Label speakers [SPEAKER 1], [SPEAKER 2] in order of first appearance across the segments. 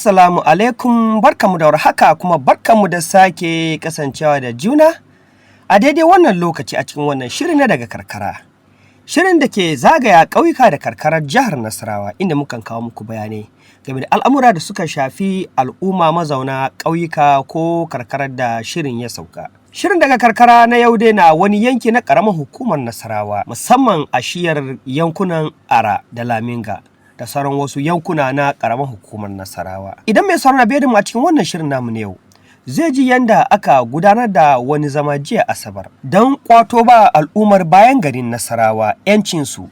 [SPEAKER 1] Assalamu alaikum, barkamu da warhaka, kuma barkamu da sake kasancewa da juna a daidai wannan lokaci a cikin wannan shiri na Daga Karkara. Shirin da ke zagaya ƙauyuka da karkarar jihar Nasarawa, inda mukan kawo muku bayanai game da al'amura da suka shafi al'umma mazauna ƙauyuka ko karkarar da shirin ya sauka. Shirin Daga Karkara na yau dai na wani yanki na ƙaramar hukumar Nasarawa, musamman a shiyar yankunan Ara da Laminga da sauran wasu yankuna na ƙaramar hukumar Nasarawa. Idan mai sauraro na biye da mu a cikin wannan shirin namu na yau, zai ji yanda aka gudanar da wani zama jiya Asabar don kwato ba al'ummar bayan garin Nasarawa 'yancinsu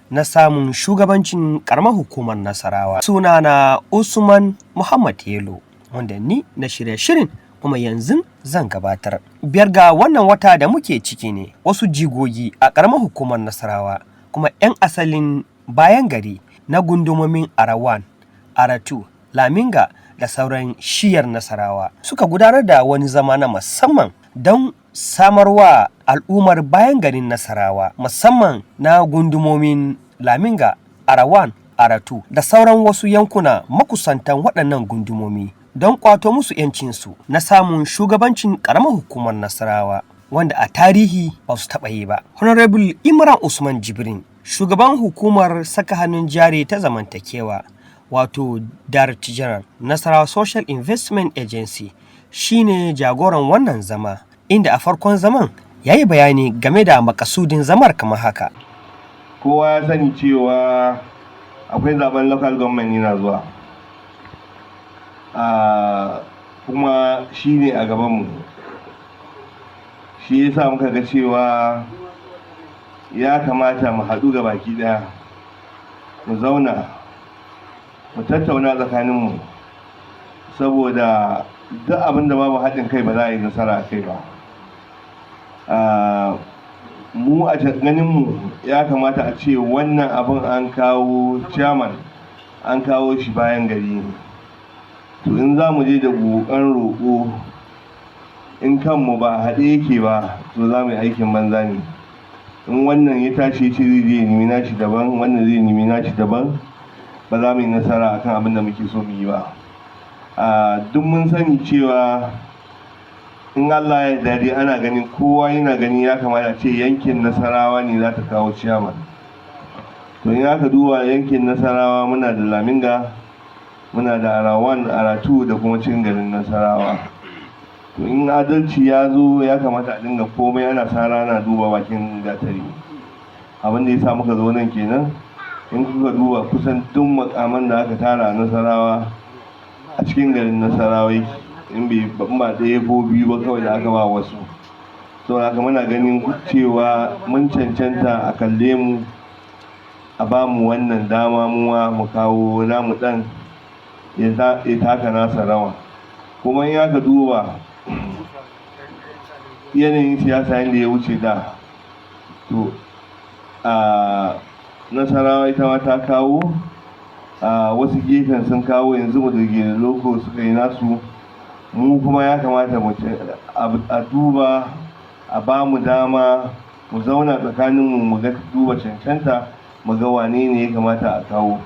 [SPEAKER 1] na samun shugabancin ƙaramar hukumar Nasarawa. Sunana Usman Muhammad Yelo, wanda ni na shirya shirin kuma yanzu zan gabatar. 5 ga wannan wata da muke ciki ne wasu jigogi a ƙaramar hukumar Nasarawa, kuma 'yan asalin bayan gari na gundumomin Ara 1, Ara 2, Laminga da sauran shiyar Nasarawa, suka gudanar da wani zama na musamman don samarwa al'ummar bayan garin Nasarawa, musamman na gundumomin Laminga, Ara 1, Ara 2 da sauran wasu yankuna makusantan waɗannan gundumomi, don kwato musu 'yancinsu na samun shugabancin ƙaramar hukumar Nasarawa, wanda a tarihi ba su taɓa yi ba. Honorable Imran Usman Jibrin, shugaban hukumar saka hannun jari ta zamantakewa, wato Director General Nasarawa Social Investment Agency, shine jagoran wannan zama, inda a farkon zaman ya yi bayani game da makasudin zamar kamar haka.
[SPEAKER 2] Kowa ya sani cewa akwai zaben local government yana zuwa, kuma shi ne a gabanmu. Shi yasa muka ga cewa ya kamata mu haɗu ga baki ɗaya, mu zauna mu tattauna tsakaninmu, saboda duk abin da babu haɗin kai ba za a yi nasara a kai ba. Mu a ganinmu ya kamata a ce wannan abin an kawo chairman, an kawo shi bayan gari ne. To, in za mu je da ƙoƙon roƙo, in kanmu ba haɗe yake ba, to za mu yi aikin banza ne. In wannan ya tashi ce zai je nemi nashi daban, wannan zai nemi nashi daban, ba za mu yi nasara akan abin da muke so mu yi ba. Duk mun sani cewa in Allah ya dade, ana ganin, kowa yana gani, ya kamata ce yankin Nasarawa ne za ta kawo ciyaman. To, in aka duba yankin Nasarawa, muna da Laminga, muna da Ara 1, Ara 2 da kuma cikin garin Nasarawa. To, in adalci ya zo, ya kamata a dinga komai ana sara ana duba bakin gatari. Abin da ya sa muka zo nan kenan. In kuka duba, kusan duk makaman da aka tara a Nasarawa, a cikin garin Nasarawa yake, in bai ba ɗaya ko biyu ba kawai da aka ba wasu. Saboda haka muna ganin cewa mun cancanta a kalle mu, a ba mu wannan dama, muwa mu kawo namu ɗan ya taka nasa rawa. Kuma in aka duba yanayin siyasa yadda ya wuce da, to a Nasarawa ita ma ta kawo, a wasu gefen sun kawo, yanzu mu da loko suka yi nasu. Mu kuma ya kamata a duba, a ba mu dama mu zauna tsakaninmu, mu ga duba cancanta, mu ga wane ne ya kamata a kawo.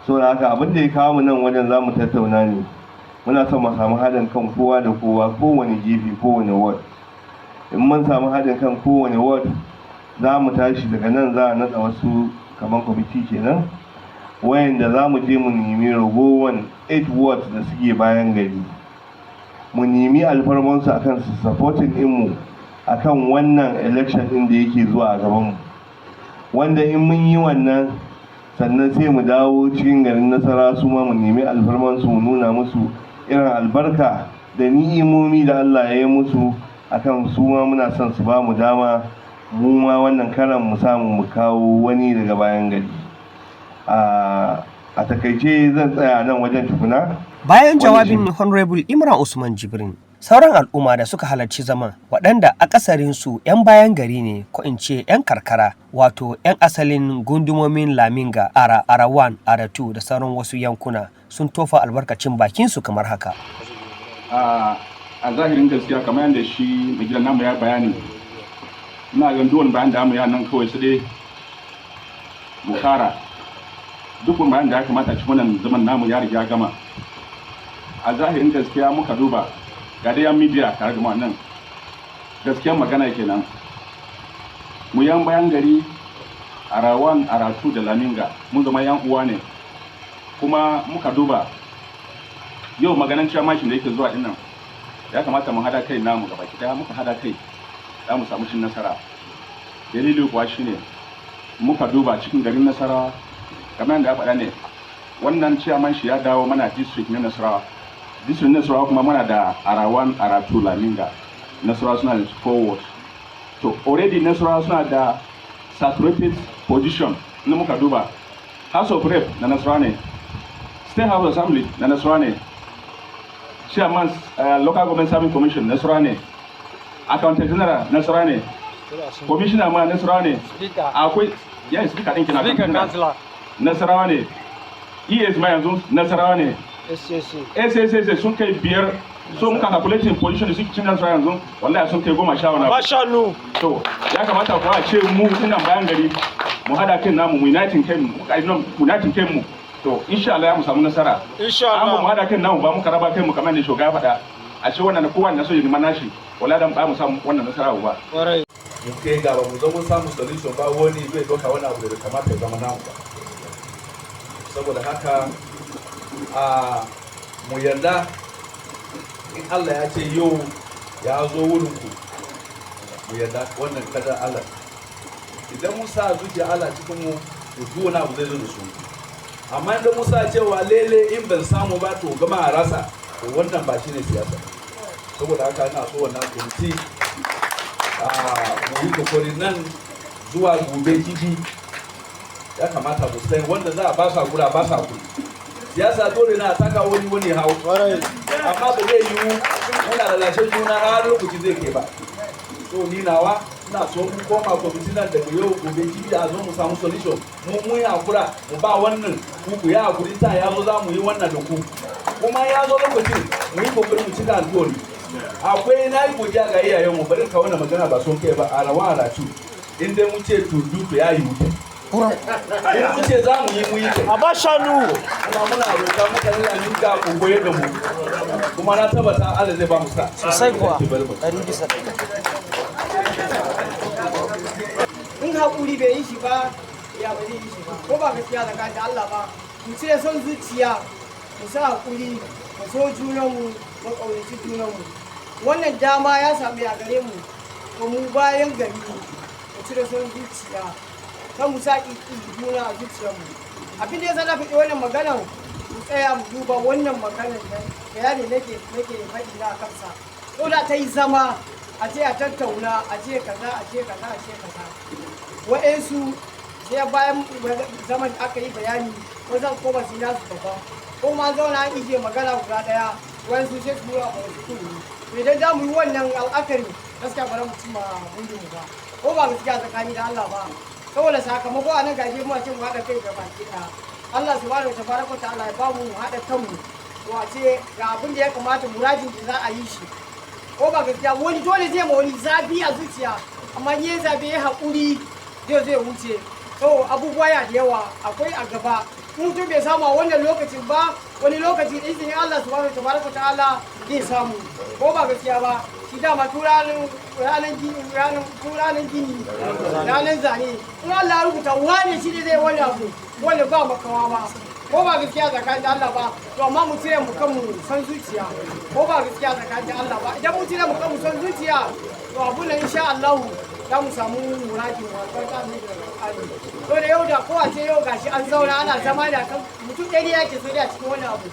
[SPEAKER 2] Saboda haka abin da ya kawo mu nan wajen, za mu tattauna ne. Muna son mu samu haɗin kan kowa da kowa, kowane gefe, kowane ward. In mun samu haɗin kan kowane ward, za mu tashi daga nan, za a naɗa wasu kamar kwamiti kenan, wayanda za mu je mu nemi ragowar 8 wards da suke bayan gari, mu nemi alfarmansu akan su supporting ɗinmu akan wannan election ɗin da yake zuwa a gabanmu. Wanda in mun yi wannan, sannan sai mu dawo cikin garin Nasara, su ma mu nemi alfarmansu, mu nuna musu irin albarka da ni'imomi da Allah ya yi musu, akan su ma muna son su ba mu dama mu ma wannan karan mu samu mu kawo wani daga bayan gari. A takaice zan tsaya nan wajen tukuna.
[SPEAKER 1] Bayan jawabin Honorable Imran Usman Jibrin, sauran al'umma da suka halarci zaman, waɗanda akasarinsu 'yan bayan gari ne, ko in ce 'yan karkara, wato 'yan asalin gundumomin Laminga, Ara, Ara 1, Ara 2 da sauran wasu yankuna, sun tofa albarkacin bakinsu kamar haka.
[SPEAKER 3] A zahirin gaskiya, kamar yadda shi mai gidan namu ya bayani, ina ganin duk wani bayan da mu ya nan kawai su dai mu kara duk wani bayan da ya kamata a cikin wannan zaman namu ya riga ya gama. A zahirin gaskiya muka duba, ga dai yan media tare da mu nan, gaskiyar magana kenan. Mu yan bayan gari, Ara 1, Ara 2 da Laminga, mun zama yan uwa ne. Kuma muka duba yau, maganan chairmanship da yake zuwa dinnan, ya kamata mu hada kai namu gaba daya. Muka hada kai, za mu samu cin nasara. Dalili kuwa shine, muka duba cikin garin Nasarawa, kamar yadda ya faɗa ne, wannan chairmanship ya dawo mana district na Nasarawa. District na Nasarawa kuma muna da Ara 1, Ara 2, Laminga. Nasarawa suna da four wards. To, already Nasarawa suna da saturated position. In muka duba, House of Rep na Nasarawa ne, State House Assembly na Nasarawa ne, chairman Local Government Service Commission Nasarawa ne, Accountant General Nasarawa ne, Commissioner ma Nasarawa ne. Akwai yes, Speaker ɗin kina Nasarawa ne, ES ma yanzu Nasarawa ne, SSS sun kai biyar. So muka calculating position da suke cin Nasarawa yanzu, wallahi sun kai 10 wani abu. To, ya kamata kuwa a ce mu nan bayan gari mu hada kai namu, mu uniting kai mu, uniting kai mu. To, insha Allah ya mu samu nasara.
[SPEAKER 4] Insha
[SPEAKER 3] Allah mu hada kai namu ba muka raba kai mu, kamar da shugaba faɗa, a ce wannan kowa na so ya nima nashi, wallahi dan ba mu samu wannan nasara ba.
[SPEAKER 5] Mu kai gaba, mu zo mun samu solution ba, wani zai doka wani abu da bai kamata ya zama namu ba. Saboda haka a mu yarda, in Allah ya ce yau ya zo wurinku, mu yarda wannan kadar Allah. Idan mun sa zuciya Allah cikin mu, to duk wani abu zai zo da su. Amma idan mun sa cewa lele in ban samu ba, to gama a rasa, to wannan ba shine siyasa. Saboda haka ina so wannan kwamiti mu yi kokari nan zuwa gobe jibi, ya kamata mu san wanda za a ba su hakuri, a ba su hakuri. Siyasa dole na taka wani, wani hau, amma ba zai yiwu muna lalashe juna har lokaci zai kai ba. So ni nawa, ina so mu koma kwamiti nan daga yau, gobe jibi, a zo mu samu solution. Mu mun yi hakura, mu ba wannan, ku ku yi hakuri, ta ya zo za mu yi wannan da ku. Kuma ya zo lokacin, mu yi kokari mu cika alkawari. Akwai na yi godiya ga iyayenmu. Bari ka wannan magana ba son kai ba. A rawa a ratu, in dai mu ce tudu, to ya yi wuce. In mu ce za mu yi, mu yi kai.
[SPEAKER 4] A ba shanu.
[SPEAKER 5] Kuma muna roƙa mutane da ninka ku goye da mu, kuma na tabbata Allah zai ba mu sa.
[SPEAKER 6] Sosai kuwa, 100%.
[SPEAKER 7] In haƙuri bai yi shi ba, ya ba zai yi shi ba. Ko ba gaskiya tsakanin da Allah ba? Mu cire son zuciya, mu sa haƙuri, mu so junanmu, mu ƙaunaci junanmu. Wannan dama ya sami a gare mu, ko mu bayan gari mu cire son zuciya, kan mu sa ƙiƙi juna a zuciyarmu. Abin da ya sa na faɗi wannan maganar, mu tsaya mu duba wannan maganar da bayani nake faɗi na kansa. Ko da ta yi zama a ce a tattauna, a ce kaza, a ce kaza, a ce kaza, wa'yansu sai bayan zaman da aka yi bayani ko zan koma su nasu daban, ko ma zauna an ije magana guda daya, wa'yansu sai su nuna wasu kudu. To, idan za mu yi wannan al'akari, gaskiya ba za mu cimma burin mu ba. Ko ba gaskiya tsakani da Allah ba? Saboda sakamako a nan gaje mu ce mu haɗa kai gaba ki ɗaya. Allah subhanahu wa tabaraka ta'ala ya ba mu mu haɗa kanmu. To, a ce ga abin da ya kamata, muradin da za a yi shi. Ko ba gaskiya? Wani dole zai ma wani zafi a zuciya, amma in ya zabe ya haƙuri, zai wuce. To, abubuwa ya da yawa akwai a gaba. Mutum bai samu a wannan lokacin ba, wani lokaci da izinin Allah subhanahu wa tabaraka ta'ala zai samu. Ko ba gaskiya ba? Shi dama turanin ranar gini, ranar gini, ranar zane. In Allah ya rubuta wane shi ne zai wani abu, wani ba makawa ba. Ko ba gaskiya tsakanin da Allah ba? To, amma mu cire mu kanmu son zuciya. Ko ba gaskiya tsakanin da Allah ba? Idan mu cire mu kanmu son zuciya, to abu nan insha Allah za mu samu muradi mu albarka ne da Alƙur'ani. To, da yau da ko a ce yau gashi an zauna, ana zama da kan mutum ɗaya yake so a cikin wani abu,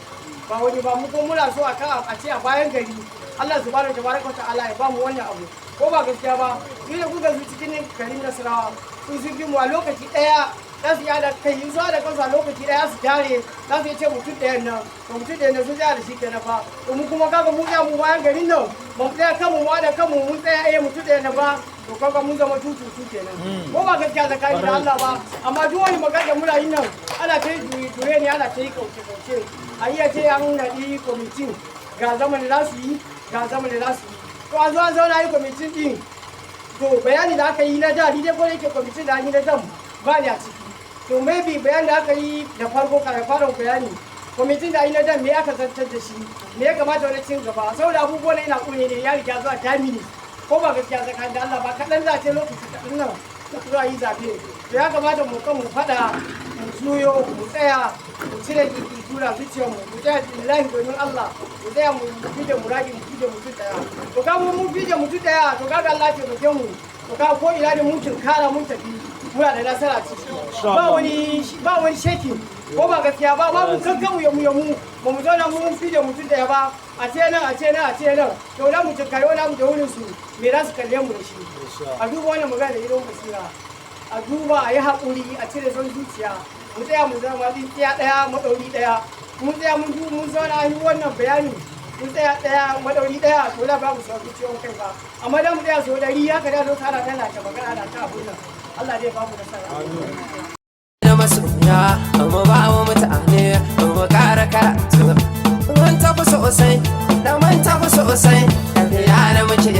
[SPEAKER 7] ba wani ba. Mu ko muna so a kan a ce a bayan gari Allah subhanahu tabaraka wa ta'ala ya ba mu wannan abu. Ko ba gaskiya ba? Ni da kuka zu cikin garin Nasarawa, sun sun bi mu a lokaci ɗaya, za su yada kai in su da kansu a lokaci ɗaya su dare, za su ce mutum ɗayan nan, to mutum ɗayan nan sun tsaya da shi kenan fa. To, mu kuma kaga mu tsaya mu bayan garin nan, ba mu tsaya kanmu mu da kanmu mun tsaya mutum ɗayan nan ba, to kaga mun zama tututu kenan. Ko ba gaskiya tsakanin da Allah ba? Amma duk wani magana da muna yi nan, ana ta yi jure ne, ana ta yi kauce kauce. A iya ce an naɗi kwamitin, ga zaman da za su yi, ga zaman da za su yi. To, an zo an zauna yi kwamitin ɗin. To, bayani da aka yi na da, ni dai ko yake kwamitin da an yi na dam ba ni a ciki. To, maybe bayan da aka yi da farko, kare fara bayani kwamitin da aka yi, Kwamitin da yi na dan, me aka zartar da shi? Me ya kamata wani cin gaba? Saboda abubuwan ina kure ne, ya riga zuwa terminus, ko ba gaskiya tsakanin da Allah ba? Kaɗan za ce lokaci kaɗan nan zuwa yi zaɓe. To, ya kamata mu kan mu faɗa, mu juyo, mu tsaya, mu cire tura zuciyarmu, mu tsaya lillahi domin Allah, mu tsaya mu fije muradi, mu fije mutum ɗaya. To, ka mu fije mutum ɗaya, to kaga Allah ya taimake mu. To, ka ko ina ne mun tunkara, mun tafi, muna da nasara ciki, ba wani shaking, ko ba gaskiya ba? Babu kankan mu yamu yamu, ba mu zauna mun fije mutum ɗaya ba, a ce nan, a ce nan, a ce nan. To, na mu tunkari wani mu da wurin su, me za su kalle mu da shi? A duba wannan magana da idon basira, a duba, a yi haƙuri, a cire son zuciya, mu tsaya mu zama tsintsiya ɗaya maɗauri ɗaya. Mun tsaya, mun du mun zauna, an yi wannan bayani, mun tsaya ɗaya maɗauri ɗaya, to da babu sauƙi ciwon kai ba. Amma da mu tsaya sau 100 haka, da zo ana tana ta magana, ana ta abun nan, Allah zai ba mu nasara.
[SPEAKER 4] Na masoya mu ba wa mutane, mu kara karatu. Mun tafi sosai da mun tafi sosai, tafiya da muke,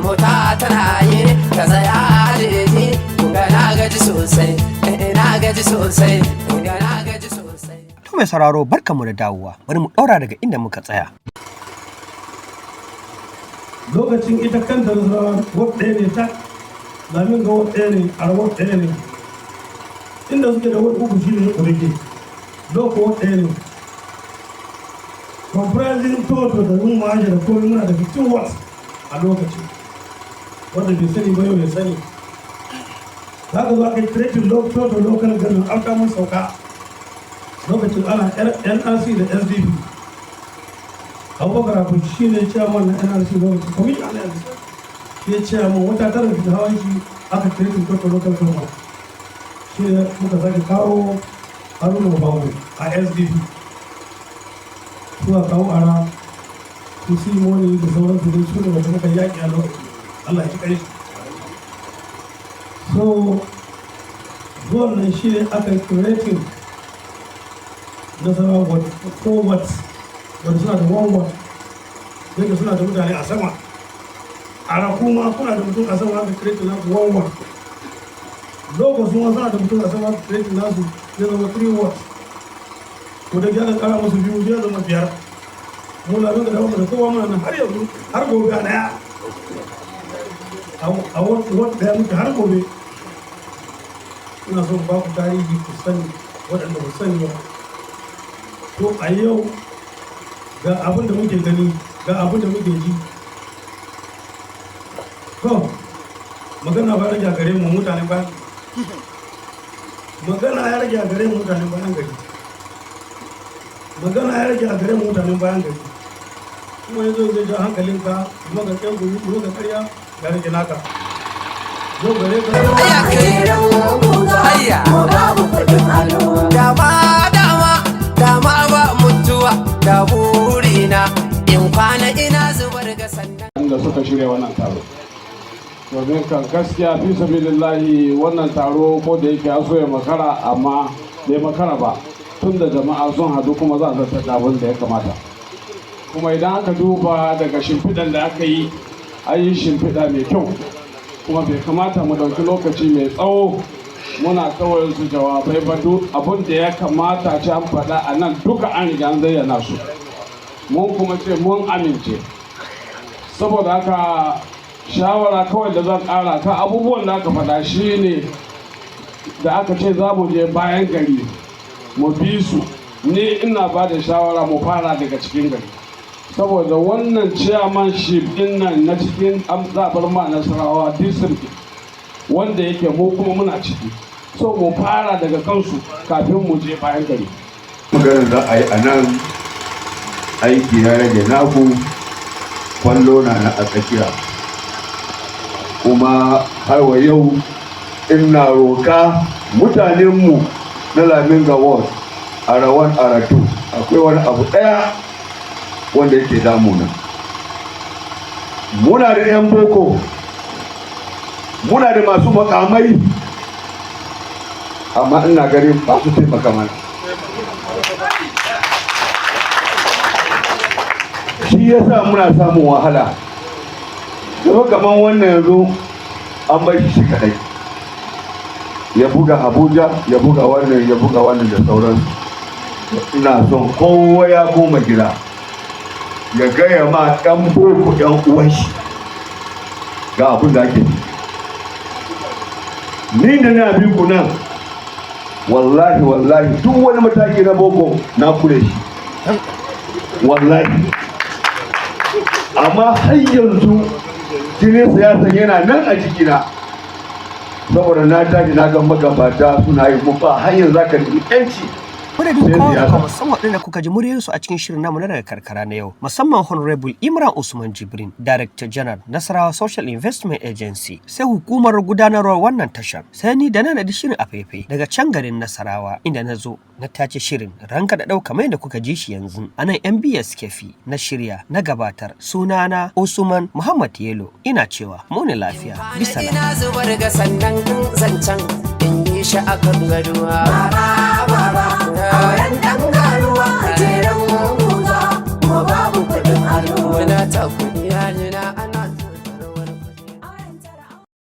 [SPEAKER 4] mota tana yi ka tsaya jeji. Ga na gaji sosai, na gaji sosai, ga na gaji sosai.
[SPEAKER 1] To, mai sauraro, barkanmu da dawowa. Bari mu ɗaura daga inda muka tsaya.
[SPEAKER 8] Lokacin ita kanta Nasarawa ward ɗaya ne ta Lamin ga ward ɗaya ne, a ward ɗaya ne. Inda suke da ward uku shine Udege, Loko ward ɗaya ne, comprising Toto da Rumma da komai. Muna da 15 wards a lokacin. Wanda bai sani ba, yau ya sani. Za ka zo aka yi creating Toto Local Government after mun sauka. Lokacin ana NRC da SDP, Abubakar Abu shi ne chairman na NRC lokacin, commissioner na yanzu shi ya chairman. Wata 9 da hawan shi aka creating Toto Local Government. Shi ne muka sake kawo Haruna Babu a SDP, suka kawo ara su Simoni da sauransu dai, su ne wanda muka yaƙi a lokacin. Allah ya ci ƙarfi. So zuwan nan shi ne aka yi creating Nasarawa ward, four wards, wanda suna da one ward, daga suna da mutane a sama. A kuma kuna da mutum a sama, aka creating nasu one ward. Lokacin ma suna da mutum a sama, aka creating nasu, zai zama three wards. Ko da aka kara musu biyu, zai zama biyar. Muna nan da da kowa, muna nan har yanzu, har gobe a daya, a ward daya muke har gobe. Ina son ba ku tarihi ku sani, waɗanda ba sani ba. To, a yau ga abin da muke gani, ga abin da muke ji. To, magana ba rage a gare mu mutane ba, magana ya rage a gare mu mutanen bayan gari, magana ya rage a gare mu mutanen bayan gari. Kuma yanzu zai ja hankalinka maka kyan gumi, maka karya, ya rage naka zo gare ka.
[SPEAKER 4] Aya kai, aya, dama dama dama ba mutuwa da burina in kwana ina zubar ga sannan.
[SPEAKER 9] Da suka shirya wannan taro, domin kan gaskiya, fi sabilillahi, wannan taro ko da yake ya so ya makara, amma bai makara ba, tun da jama'a sun hadu kuma za a zartar da abin da ya kamata. Kuma idan aka duba daga shimfiɗan da aka yi, an yi shimfiɗa mai kyau, kuma bai kamata mu ɗauki lokaci mai tsawo muna kawai su jawabai ba. Duk abin da ya kamata ce an faɗa a nan duka, an riga an zayyana su, mun kuma ce mun amince. Saboda haka, shawara kawai da zan ƙara kan abubuwan da aka faɗa shine da aka ce za mu je bayan gari mu bi su. Ni ina ba da shawara mu fara daga cikin gari, saboda wannan chairmanship din nan na cikin zaɓar ma Nasarawa district, wanda yake mu kuma muna ciki, so mu fara daga kansu kafin mu je bayan gari.
[SPEAKER 10] Maganar za a yi a nan, aiki ya rage naku. Kwallo na na a tsakiya. Kuma har wa yau ina roka mutanenmu na Laminga Ward, Ara 1, Ara 2, akwai wani abu ɗaya wanda yake damuna. Muna da 'yan boko, muna da masu makamai, amma ina ganin ba su taimaka mana. Shi yasa muna samun wahala. Gaba kaman wannan yanzu an bar shi kadai ya buga Abuja, ya buga wannan, ya buga wannan da sauransu. Ina son kowa ya koma gida ya gaya ma ɗan boko ɗan uwan shi ga abin da ake ni da na bi ku nan. Wallahi, wallahi, duk wani mataki na boko na kure shi, wallahi. Amma har yanzu jinin siyasa yana nan a cikina, saboda na tashi na ga magabata suna yi mu ba har yanzu zaka nemi yanci.
[SPEAKER 1] Madadin kowa da kowa, musamman waɗanda kuka ji muryoyinsu a cikin shirin namu na Daga Karkara na yau, musamman Honorable Imran Usman Jibrin, Director General, Nasarawa Social Investment Agency, sai hukumar gudanarwar wannan tashar, sai ni da na naɗi shirin a faifai daga can garin Nasarawa, inda na zo na tace shirin ranka da ɗau kamar yadda kuka ji shi yanzu a nan MBS Kefi na shirya na gabatar. Sunana Usman Muhammad Yelo, ina cewa muni lafiya, bisa.
[SPEAKER 4] Ina zubar ga sannan zancen in yi shi akan gaduwa. Baba, baba, auren dan